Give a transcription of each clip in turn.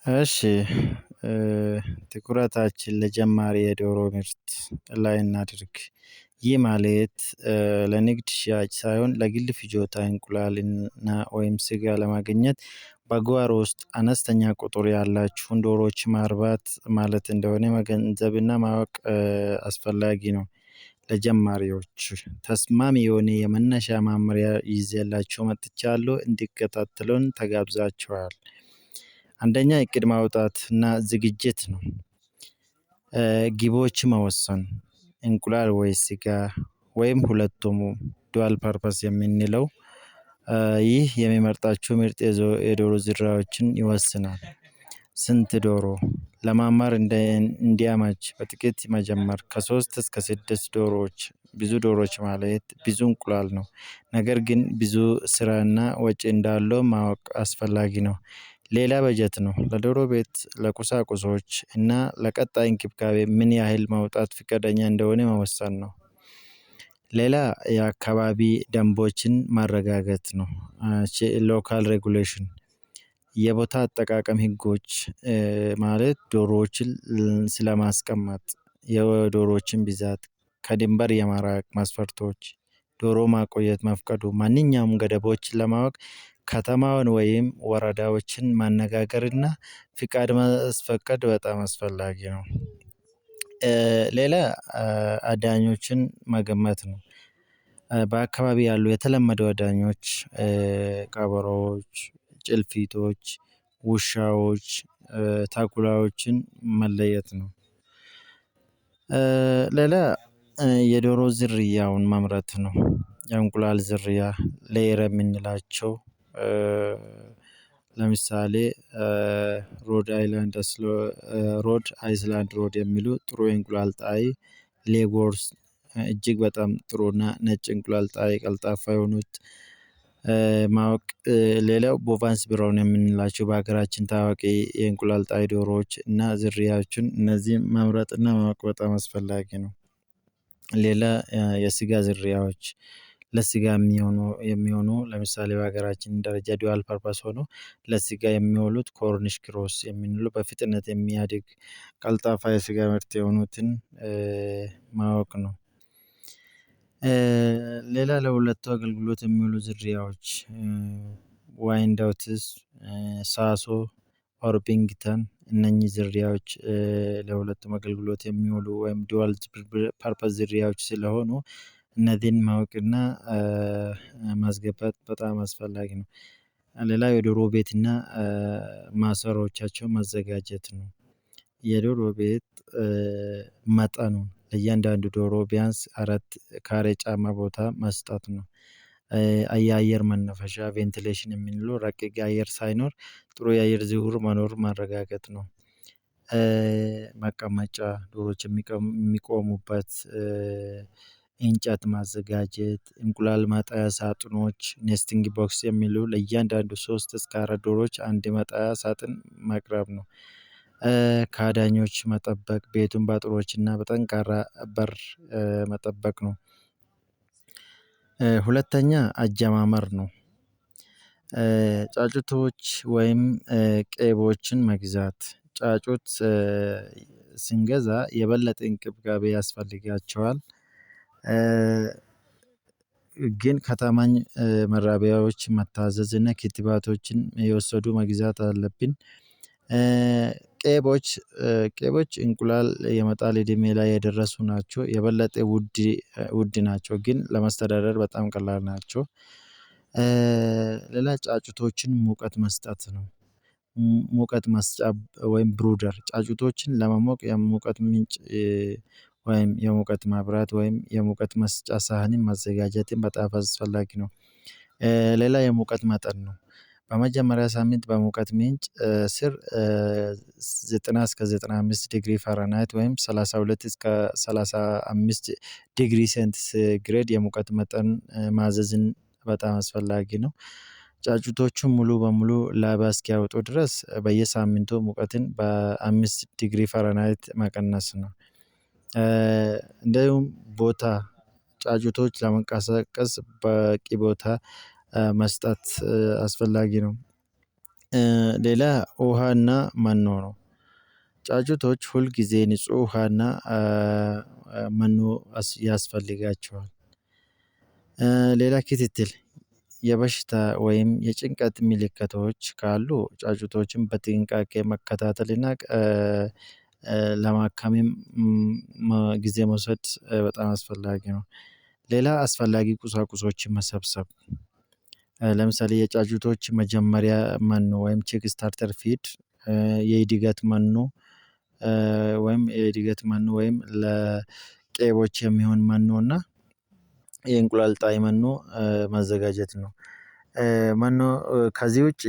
እሺ፣ ትኩረታችን ለጀማሪ የዶሮ ምርት ላይ እናድርግ። ይህ ማለት ለንግድ ሽያጭ ሳይሆን ለግል ፍጆታ እንቁላልና ወይም ስጋ ለማግኘት በጓሮ ውስጥ አነስተኛ ቁጥር ያላችሁን ዶሮዎች ማርባት ማለት እንደሆነ መገንዘብና ማወቅ አስፈላጊ ነው። ለጀማሪዎች ተስማሚ የሆነ የመነሻ መመሪያ ይዤላችሁ መጥቻለሁ። እንዲከታተሉን ተጋብዛችኋል። አንደኛ እቅድ ማውጣት እና ዝግጅት ነው። ግቦች መወሰን፣ እንቁላል ወይ ስጋ ወይም ሁለቱም dual purpose የምንለው፣ ይህ የሚመርጣቸው ምርጥ የዶሮ ዝርያዎችን ይወስናል። ስንት ዶሮ? ለማማር እንዲያመች በጥቂት መጀመር፣ ከሶስት እስከ ስድስት ዶሮዎች። ብዙ ዶሮዎች ማለት ብዙ እንቁላል ነው። ነገር ግን ብዙ ስራና ወጪ እንዳለው ማወቅ አስፈላጊ ነው። ሌላ በጀት ነው። ለዶሮ ቤት፣ ለቁሳቁሶች እና ለቀጣይ እንክብካቤ ምን ያህል ማውጣት ፍቃደኛ እንደሆነ መወሰን ነው። ሌላ የአካባቢ ደንቦችን ማረጋገጥ ነው። Local regulation፣ የቦታ አጠቃቀም ህጎች፣ ማለት ዶሮዎችን ስለማስቀመጥ፣ የዶሮዎችን ብዛት፣ ከድንበር የማራቅ መስፈርቶች፣ ዶሮ ማቆየት መፍቀዱ፣ ማንኛውም ገደቦችን ለማወቅ ከተማውን ወይም ወረዳዎችን ማነጋገርና ፍቃድ ማስፈቀድ በጣም አስፈላጊ ነው። ሌላ አዳኞችን መገመት ነው። በአካባቢ ያሉ የተለመዱ አዳኞች፣ ቀበሮዎች፣ ጭልፊቶች፣ ውሻዎች፣ ተኩላዎችን መለየት ነው። ሌላ የዶሮ ዝርያውን መምረጥ ነው። የእንቁላል ዝርያ layer የምንላቸው፣ ለምሳሌ ሮድ አይላንድ ሮድ አይስላንድ ሮድ የሚሉ ጥሩ የእንቁላል ጣይ፣ ሌጎርስ እጅግ በጣም ጥሩና ነጭ እንቁላል ጣይ ቀልጣፋ የሆኑት ማወቅ። ሌላው ቦቫንስ ብራውን የምንላቸው በሀገራችን ታዋቂ የእንቁላል ጣይ ዶሮዎች እና ዝርያዎችን፣ እነዚህን መምረጥና ማወቅ በጣም አስፈላጊ ነው። ሌላ የስጋ ዝርያዎች፣ ለስጋ የሚሆኑ፣ ለምሳሌ በሀገራችን ደረጃ dual purpose ሆኖ ለስጋ የሚውሉት ኮርኒሽ ክሮስ የምንለው በፍጥነት የሚያድግ ቀልጣፋ የስጋ ምርት የሆኑትን ማወቅ ነው። ሌላ ለሁለቱ አገልግሎት የሚውሉ ዝርያዎች ዋይንዳውትስ፣ ሳሶ፣ ኦርቢንግተን፣ እነኚህ ዝርያዎች ለሁለቱም አገልግሎት የሚውሉ ወይም dual purpose ዝርያዎች ስለሆኑ እነዚህን ማወቅና ማስገባት በጣም አስፈላጊ ነው። ሌላ የዶሮ ቤትና ማሰሮዎቻቸውን ማዘጋጀት ነው። የዶሮ ቤት መጠኑ ለእያንዳንዱ ዶሮ ቢያንስ 4 ካሬ ጫማ ቦታ መስጠት ነው። የአየር መነፈሻ ventilation የምንለው ረቂቅ የአየር ሳይኖር ጥሩ የአየር ዝውውር መኖር ማረጋገጥ ነው። መቀመጫ፣ ዶሮዎች የሚቆሙበት እንጨት ማዘጋጀት፣ እንቁላል ማጣያ ሳጥኖች nesting box የሚሉ፣ ለእያንዳንዱ ሶስት እስከ አራት ዶሮዎች አንድ መጣያ ሳጥን ማቅረብ ነው። ከአዳኞች መጠበቅ፣ ቤቱን በአጥሮችና በጠንካራ በር መጠበቅ ነው። ሁለተኛ አጀማመር ነው። ጫጩቶች ወይም ቄቦችን መግዛት። ጫጩት ስንገዛ የበለጠ እንክብካቤ ያስፈልጋቸዋል። ግን ከታማኝ መራቢያዎች መታዘዝ እና ክትባቶችን የወሰዱ መግዛት አለብን። ቄቦች ቄቦች እንቁላል የመጣል እድሜ ላይ የደረሱ ናቸው። የበለጠ ውድ ውድ ናቸው፣ ግን ለማስተዳደር በጣም ቀላል ናቸው። ሌላ ጫጩቶችን ሙቀት መስጠት ነው። ሙቀት መስጫ ወይም brooder፣ ጫጩቶችን ለማሞቅ የሙቀት ምንጭ ወይም የሙቀት ማብራት ወይም የሙቀት መስጫ ሳህንን ማዘጋጀትን በጣም አስፈላጊ ነው። ሌላ የሙቀት መጠን ነው። በመጀመሪያ ሳምንት በሙቀት ምንጭ ስር 90 እስከ 95 ዲግሪ ፈረናይት ወይም 32 እስከ 35 ዲግሪ ሴንቲግሬድ የሙቀት መጠን ማዘዝን በጣም አስፈላጊ ነው። ጫጩቶቹን ሙሉ በሙሉ ላባ እስኪያወጡ ድረስ በየሳምንቱ ሙቀትን በ5 ዲግሪ ፈረናይት መቀነስ ነው። እንደውም ቦታ፣ ጫጩቶች ለመንቀሳቀስ በቂ ቦታ መስጠት አስፈላጊ ነው። ሌላ ውሃና መኖ ነው። ጫጩቶች ሁል ጊዜ ንጹህ ውሃና መኖ ያስፈልጋቸዋል። ሌላ ክትትል የበሽታ ወይም የጭንቀት ምልክቶች ካሉ ጫጩቶችን በጥንቃቄ መከታተልና ለማከምም ጊዜ መውሰድ በጣም አስፈላጊ ነው። ሌላ አስፈላጊ ቁሳቁሶችን መሰብሰብ፣ ለምሳሌ የጫጩቶች መጀመሪያ መኖ ወይም chick starter feed፣ የእድገት መኖ ወይም የእድገት መኖ ወይም ለቄቦች የሚሆን መኖ እና የእንቁላል ጣይ መኖ ማዘጋጀት ነው። መኖ ከዚህ ውጪ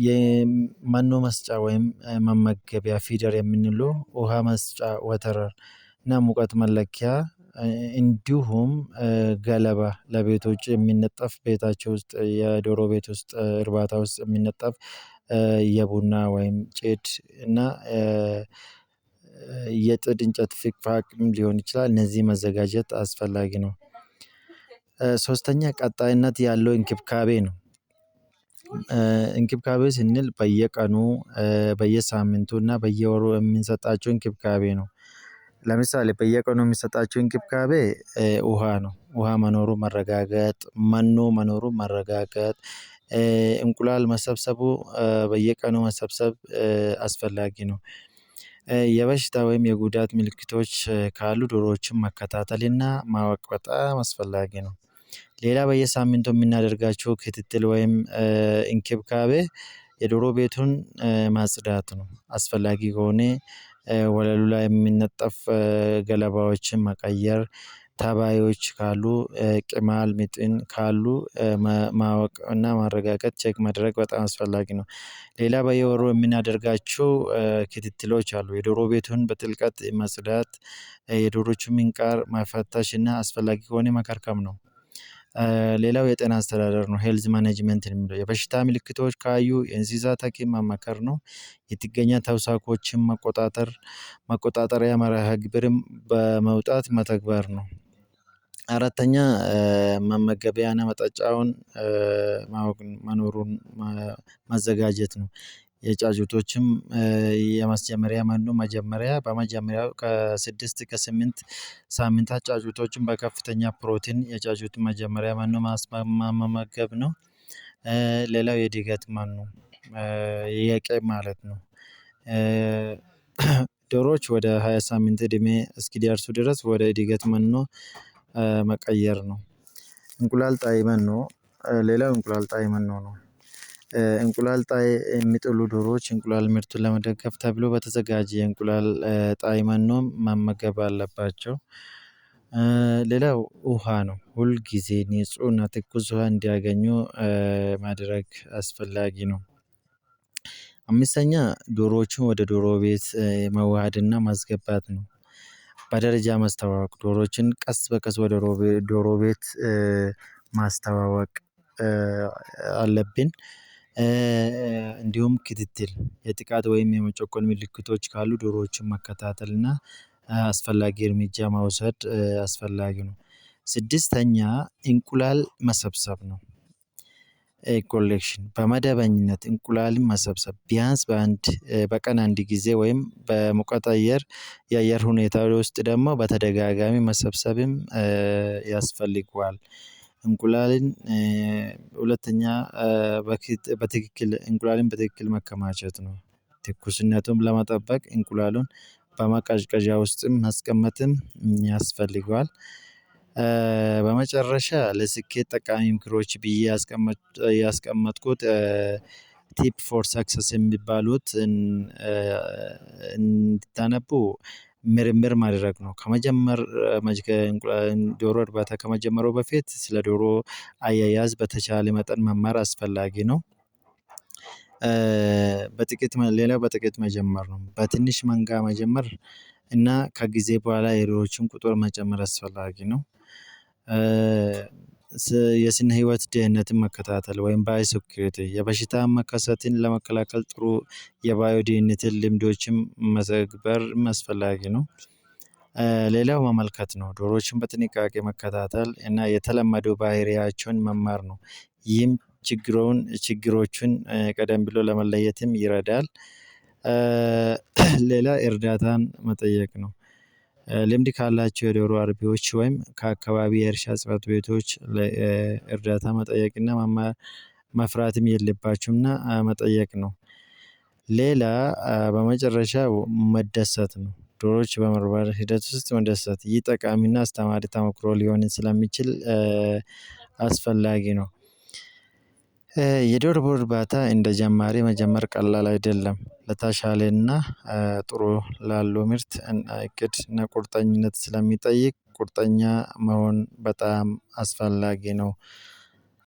የመኖ መስጫ ወይም መመገቢያ feeder የምንለው፣ ውሃ መስጫ waterer እና ሙቀት መለኪያ፣ እንዲሁም ገለባ ለቤቶች የሚነጠፍ ቤታቸው ውስጥ የዶሮ ቤት ውስጥ እርባታ ውስጥ የሚነጠፍ የቡና ወይም ጭድ እና የጥድ እንጨት ፍቅፋቅም ሊሆን ይችላል። እነዚህ መዘጋጀት አስፈላጊ ነው። ሶስተኛ ቀጣይነት ያለው እንክብካቤ ነው። እንክብካቤ ስንል በየቀኑ፣ በየሳምንቱ እና በየወሩ የምንሰጣቸው እንክብካቤ ነው። ለምሳሌ በየቀኑ የሚሰጣቸው እንክብካቤ ውሃ ነው። ውሃ መኖሩ መረጋገጥ፣ መኖ መኖሩ መረጋገጥ፣ እንቁላል መሰብሰቡ በየቀኑ መሰብሰብ አስፈላጊ ነው። የበሽታ ወይም የጉዳት ምልክቶች ካሉ ዶሮዎችን መከታተልና ማወቅ በጣም አስፈላጊ ነው። ሌላ በየሳምንቱ የምናደርጋቸው ክትትል ወይም እንክብካቤ የዶሮ ቤቱን ማጽዳት ነው። አስፈላጊ ከሆነ ወለሉ ላይ የሚነጠፍ ገለባዎችን መቀየር፣ ተባዮች ካሉ ቅማል ምጥን ካሉ ማወቅ እና ማረጋገጥ check ማድረግ በጣም አስፈላጊ ነው። ሌላ በየወሩ የምናደርጋቸው ክትትሎች አሉ። የዶሮ ቤቱን በጥልቀት ማጽዳት፣ የዶሮቹን ምንቃር መፈተሽ እና አስፈላጊ ከሆነ መከርከም ነው። ሌላው የጤና አስተዳደር ነው። Health management የሚለው የበሽታ ምልክቶች ካዩ የእንስሳት ሀኪም ማማከር ነው። የጥገኛ ተውሳኮችን መቆጣጠር፣ መቆጣጠሪያ መርሃ ግብርም በመውጣት መተግበር ነው። አራተኛ መመገቢያና መጠጫውን ማወቅ መኖሩን ማዘጋጀት ነው። የጫጩቶችም የማስጀመሪያ መኖ መጀመሪያ በመጀመሪያው ከስድስት ከስምንት ሳምንታት ጫጩቶችን በከፍተኛ ፕሮቲን የጫጩት መጀመሪያ መኖ መመገብ ነው። ሌላው የእድገት መኖ የቄብ ማለት ነው። ዶሮዎች ወደ 20 ሳምንት እድሜ እስኪደርሱ ድረስ ወደ እድገት መኖ መቀየር ነው። እንቁላል ጣይ መኖ ሌላው እንቁላል ጣይ መኖ ነው። እንቁላል ጣይ የሚጥሉ ዶሮዎች እንቁላል ምርቱን ለመደገፍ ተብሎ በተዘጋጀ የእንቁላል ጣይ መኖም መመገብ አለባቸው። ሌላው ውሃ ነው። ሁል ጊዜ ንፁህና ትኩስ ውሃ እንዲያገኙ ማድረግ አስፈላጊ ነው። አምስተኛ ዶሮዎችን ወደ ዶሮ ቤት መዋሃድና ማስገባት ነው። በደረጃ ማስተዋወቅ ዶሮዎችን ቀስ በቀስ ወደ ዶሮ ቤት ማስተዋወቅ አለብን። እንዲሁም ክትትል የጥቃት ወይም የመጨቆን ምልክቶች ካሉ ዶሮዎችን መከታተል እና አስፈላጊ እርምጃ መውሰድ አስፈላጊ ነው። ስድስተኛ እንቁላል መሰብሰብ ነው። Egg collection በመደበኝነት እንቁላልን መሰብሰብ ቢያንስ በአንድ በቀን አንድ ጊዜ ወይም በሙቀት አየር የአየር ሁኔታ ውስጥ ደግሞ በተደጋጋሚ መሰብሰብም ያስፈልገዋል። እንቁላልን ሁለተኛ በትክክል እንቁላልን በትክክል ማከማቸት ነው። ትኩስነቱን ለመጠበቅ እንቁላሉን በማቀዝቀዣ ውስጥም ማስቀመጥም ያስፈልገዋል። በመጨረሻ ለስኬት ጠቃሚ ምክሮች ብዬ ያስቀመጥኩት tip for success የሚባሉት እንድታነቡ ምርምር ማድረግ ነው። ከመጀመር ዶሮ እርባታ ከመጀመሩ በፊት ስለ ዶሮ አያያዝ በተቻለ መጠን መማር አስፈላጊ ነው። በጥቂት ሌላው በጥቂት መጀመር ነው። በትንሽ መንጋ መጀመር እና ከጊዜ በኋላ የዶሮዎችን ቁጥር መጨመር አስፈላጊ ነው። የስነ ህይወት ደህንነትን መከታተል ወይም ባዮ ሴኩሪቲ የበሽታ መከሰትን ለመከላከል ጥሩ የባዮ ደህንነትን ልምዶችም መተግበር አስፈላጊ ነው። ሌላው መመልከት ነው። ዶሮዎችን በጥንቃቄ መከታተል እና የተለመደው ባህሪያቸውን መማር ነው። ይህም ችግሮቹን ቀደም ብሎ ለመለየትም ይረዳል። ሌላ እርዳታን መጠየቅ ነው። ልምድ ካላቸው የዶሮ አርቢዎች ወይም ከአካባቢ የእርሻ ጽህፈት ቤቶች እርዳታ መጠየቅና መፍራትም የለባችሁምና መጠየቅ ነው። ሌላ በመጨረሻ መደሰት ነው። ዶሮዎች በማርባት ሂደት ውስጥ መደሰት ይህ ጠቃሚና አስተማሪ ተሞክሮ ሊሆን ስለሚችል አስፈላጊ ነው። የዶሮ እርባታ እንደ ጀማሪ መጀመር ቀላል አይደለም። ለተሻለና ጥሩ ላለው ምርት እና እቅድ እና ቁርጠኝነት ስለሚጠይቅ ቁርጠኛ መሆን በጣም አስፈላጊ ነው።